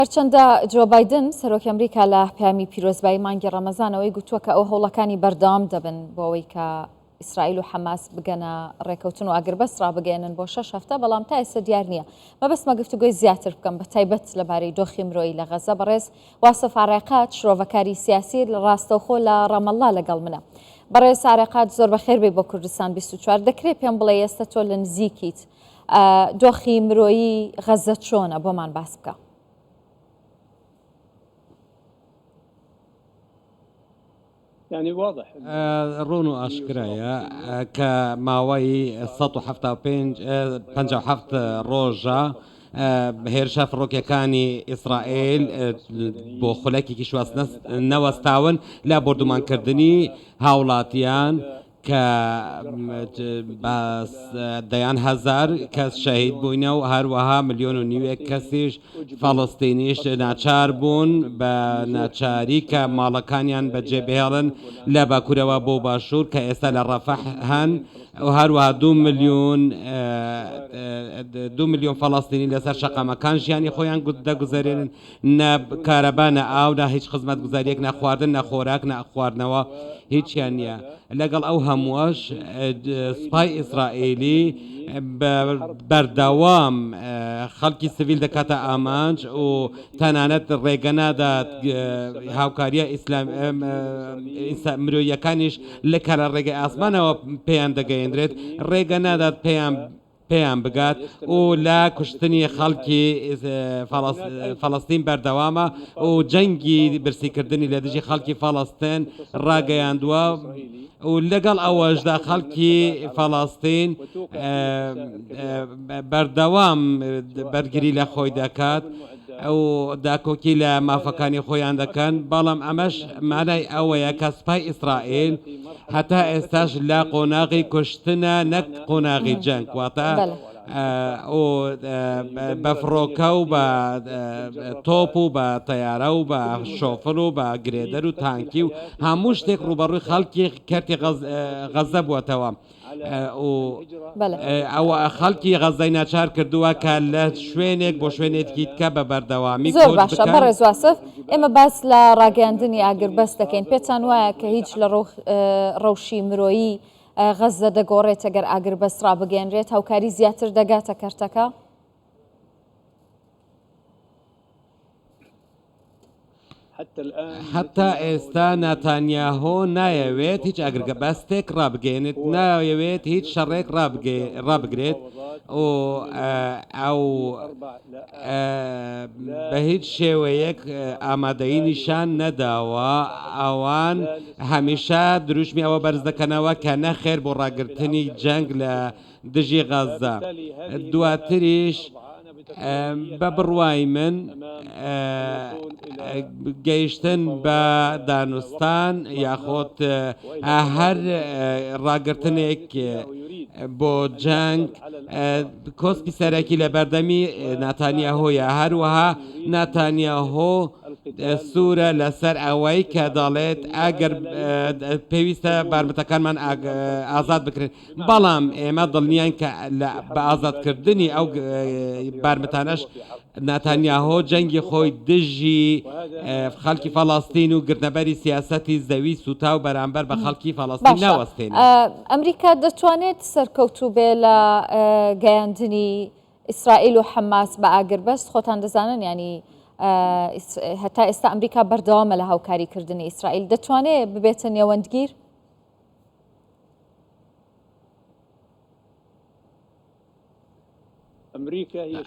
هەرچەندە جۆ بایدن، سەرۆکی ئەمریکا لە پەیامی پیرۆزبایی مانگی ڕەمەزان ئەوەی گوتووە کە ئەو هەوڵەکانی بەردەوام دەبن بۆ ئەوەی کە ئیسرائیل و حەماس بگەنە ڕێکەوتن و ئاگربەست ڕابگەیەنن بۆ شەش هەفتە، بەڵام تا ئێستا دیار نییە. مەبەستمە گفتوگۆی زیاتر بکەم بە تایبەت لەبارەی دۆخی مرۆیی لە غەزە، بەڕێز واسف عەرێقات شرۆڤەکاری سیاسی ڕاستەوخۆ لە ڕامەڵڵا لەگەڵ منە. بەڕێز عەرێقات زۆر بەخێر بێی بۆ کوردستان 24. دەکرێ پێم بڵێی ئێستا تۆ لە نزیکیت دۆخی مرۆیی غەزە چۆنە بۆمان باس بکە. ڕوون و ئاشکرایە کە ماوەی 175 57 ڕۆژە هێرشە فڕۆکەکانی ئیسرائیل بۆ خولەکێکی شواس نەوەستاون لە بۆردومانکردنی هاوڵاتیان کە بە دەیان هەزار کەس شەهید بووینە و هەروەها ملیۆن و نیوێک کەسیش فەڵەستینیش ناچار بوون بە ناچاری کە ماڵەکانیان بەجێ بهێڵن لە باکوورەوە بۆ باشوور کە ئێستا لە ڕەفەح هەن و هەروەها دوو ملیۆن دوو ملیۆن فەڵەستینی لەسەر شەقامەکان ژیانی خۆیان دەگوزەرێنن. نە کارەبا نە ئاو نە هیچ خزمەتگوزاریەک نە خواردن نە خۆراک نە خواردنەوە هیچیان نییە لەگەڵ ئەو هەمووەش سوپای ئیسرائیلی بەردەوام خەڵکی سڤیل دەکاتە ئامانج و تەنانەت ڕێگە نادات هاوکاریە ئیسلام مرۆیەکانیش لە کە لە ڕێگەی ئاسمانەوە پێیان دەگەیەندرێت ڕێگە نادات پێیان پێیان بگات و لە کوشتنی خەڵکی فەڵەستین بەردەوامە و جەنگی برسیکردنی لە دژی خەڵکی فەڵەستێن ڕاگەیاندووە و لەگەڵ ئەوەشدا خەڵکی فەڵەستین بەردەوام بەرگری لە خۆی دەکات و داکۆکی لە مافەکانی خۆیان دەکەن، بەڵام ئەمەش مانای ئەوەیە کە سوپای ئیسرائیل هەتا ئێستاش لە قۆناغی کوشتنە نەک قۆناغی جەنگ، واتە بە فڕۆکە و بە تۆپ و بە تەیارە و بە شۆفڵ و بە گرێدەر و تانکی و هەموو شتێک ڕووبەڕووی خەڵکی کەرتی غەززە بووەتەوە. ئەوە خەڵکی غەززەی ناچار کردووە کە لە شوێنێک بۆ شوێنێکی دیکە بە بەردەوامی زۆر کۆچ باشە بکەن. بەڕێز واسف، ئێمە باس لە ڕاگەیاندنی ئاگربەست دەکەین، پێتان وایە کە هیچ لە ڕەوشی مرۆیی غەززە دەگۆڕێت ئەگەر ئاگربەست ڕابگەیەنرێت، هاوکاری زیاتر دەگاتە کەرتەکە؟ هەتا ئێستا ناتانیاهۆ نایەوێت هیچ ئاگرگەبەستێک ڕابگەیەنێت، نایەوێت هیچ شەڕێک ڕابگرێت و ئەو بە هیچ شێوەیەک ئامادەیی نیشان نەداوە. ئەوان هەمیشە دروشمی ئەوە بەرز دەکەنەوە کە نەخێر بۆ ڕاگرتنی جەنگ لە دژی غەززە. دواتریش بە بڕوای من گەیشتن بە دانوستان یاخود هەر ڕاگرتنێک بۆ جەنگ کۆسپی سەرەکی لە بەردەمی ناتانیاهۆیە هەروەها ناتانیاهۆ سوورە لەسەر ئەوەی کە دەڵێت ئەگەر پێویستە بارمتەکانمان ئازاد بکرێن بەڵام ئێمە دڵنیاین کە بە ئازادکردنی ئەو بارمتانەش ناتانیاهۆ جەنگی خۆی دژی خەڵکی فەڵەستین و گرتنەبەری سیاسەتی زەوی سووتاو بەرامبەر بە خەڵکی فەڵەستین باشە ناوەستێنێت. ئەمریکا دەتوانێت سەرکەوتوو بێ لە گەیاندنی ئیسرائیل و حەماس بە ئاگربەست؟ خۆتان دەزانن یانی هەتا ئێستا ئەمریکا بەردەوامە لە هاوکاریکردنی ئیسرائیل، دەتوانێت ببێتە نێوەندگیر؟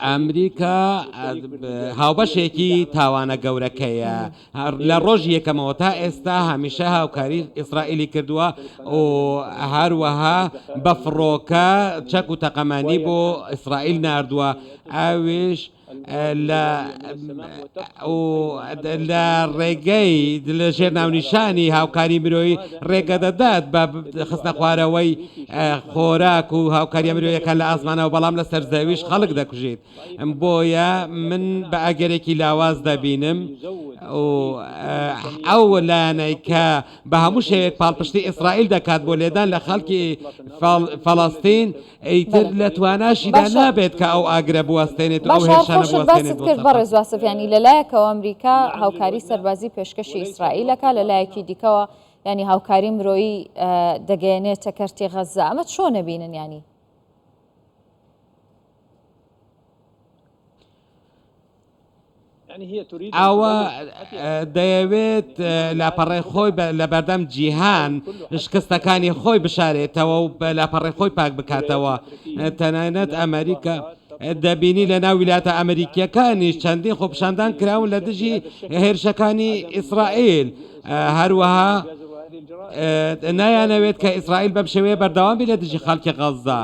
ئەمریکا هاوبەشێکی تاوانە گەورەکەیە لە ڕۆژی یەکەمەوە تا ئێستا هەمیشە هاوکاری ئیسرائیلی کردووە و هەروەها بە فڕۆکە چەک و تەقەمەنی بۆ ئیسرائیل ناردووە ئەویش لە ڕێگەی لە ژێر ناونیشانی هاوکاری مرۆیی ڕێگە دەدات بە خستنە خوارەوەی خۆراک و هاوکاریە مرۆیەکان لە ئاسمانەوە بەڵام لەسەر زەویش خەڵک دەکوژیت بۆیە من بە ئەگەرێکی لاواز دەبینم و ئەو لایەنەی کە بە هەموو شێوەیەک پاڵپشتی ئیسرائیل دەکات بۆ لێدان لە خەڵکی فەڵەستین ئیتر لە تواناشیدا باشە نابێت کە ئەو ئاگرە بوەستێنێت و ئەو باشە هەر هێرشانە خۆشت. خۆشت بوەستێنێت باست بۆ کرد سەفەر. بەڕێز واسف یانی لە لایەکەوە ئەمریکا هاوکاری سەربازی پێشکەشی ئیسرائیل ئەکا لە لایەکی دیکەوە یانی هاوکاری مرۆیی دەگەیەنێتە کەرتی غەززە ئەمە چۆن ئەبینن یانی؟ ئەوە دەیەوێت لاپەڕەی خۆی لە بەردەم جیهان شکستەکانی خۆی بشارێتەوە و لاپەڕەی خۆی پاک بکاتەوە تەنانەت ئەمریکا دەبینی لە ناو ویلایەتە ئەمریکیەکانیش چەندین خۆپیشاندان کراون لە دژی هێرشەکانی ئیسرائیل هەروەها نایانەوێت کە ئیسرائیل بەم شێوەیە بەردەوام بێت لە دژی خەڵکی غەززە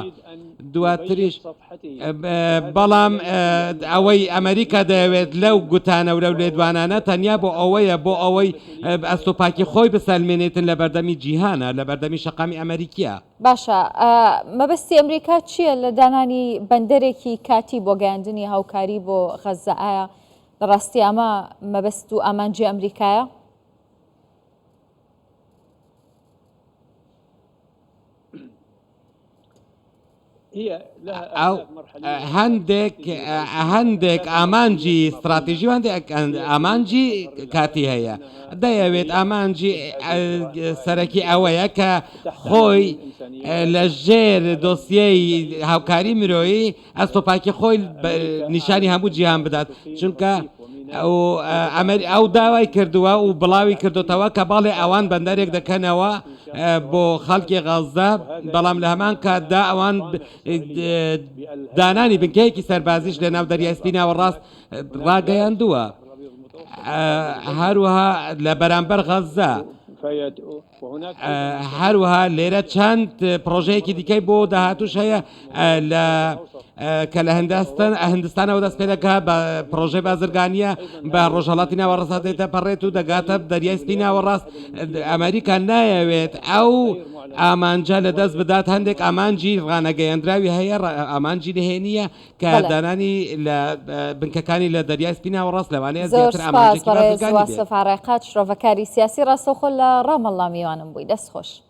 دواتریش بەڵام ئەوەی ئەمریکا دەیەوێت لەو گوتانە و لەو لێدوانانە تەنیا بۆ ئەوەیە بۆ ئەوەی ئەستۆپاکی خۆی بسەلمێنێتن لە بەردەمی جیهانە لە بەردەمی شەقامی ئەمریکیە. باشە مەبەستی ئەمریکا چییە لە دانانی بەندەرێکی کاتی بۆ گەیاندنی هاوکاری بۆ غەززە؟ ئایا لە ڕاستی ئەمە مەبەست و ئامانجی ئەمریکایە؟ ئەو هەندێک هەندێک ئامانجی ستراتیژی و هەندێک ئامانجی کاتی هەیە دەیەوێت ئامانجی سەرەکی ئەوەیە کە خۆی لە ژێر دۆسیەی هاوکاری مرۆیی ئەستۆپاکی خۆی نیشانی هەموو جیهان بدات چونکە ئەو داوای کردووە و بڵاوی کردوتەوە کە باڵێ ئەوان بەندەرێک دەکەنەوە بۆ خەڵکی غەززە، بەڵام لە هەمان کاتدا ئەوان دانانی بنکەیەکی سەربازیش لە ناو دەریای سپی ناوەڕاست ڕاگەیاندووە. هەروەها لە بەرامبەر غەززە هەروەها لێرە چەند پرۆژەیەکی دیکەی بۆ داهاتوش هەیە لە کە لە هندستان هندستانەوە دەست پێ دەکات بە پرۆژەی بازرگانیە بە ڕۆژهڵاتی ناوەڕاست دێتە پەڕێت و دەگاتە دەریای سپی ناوەڕاست ئەمریکا نایەوێت ئەو ئامانجە لە دەست بدات هەندێک ئامانجی ڕانەگەیەندراوی هەیە ئامانجی نهێنیە کە دانانی لە بنکەکانی لە دەریای سپی ناوەڕاست لەوانەیە زۆر زیاتر سپاس ئامانجێکی بەڕێز بازرگانی بێت. واسف عرێقات شرۆڤەکاری سیاسی ڕاستەوخۆ لە ڕامەڵڵا میوانم بووی دەست خۆش.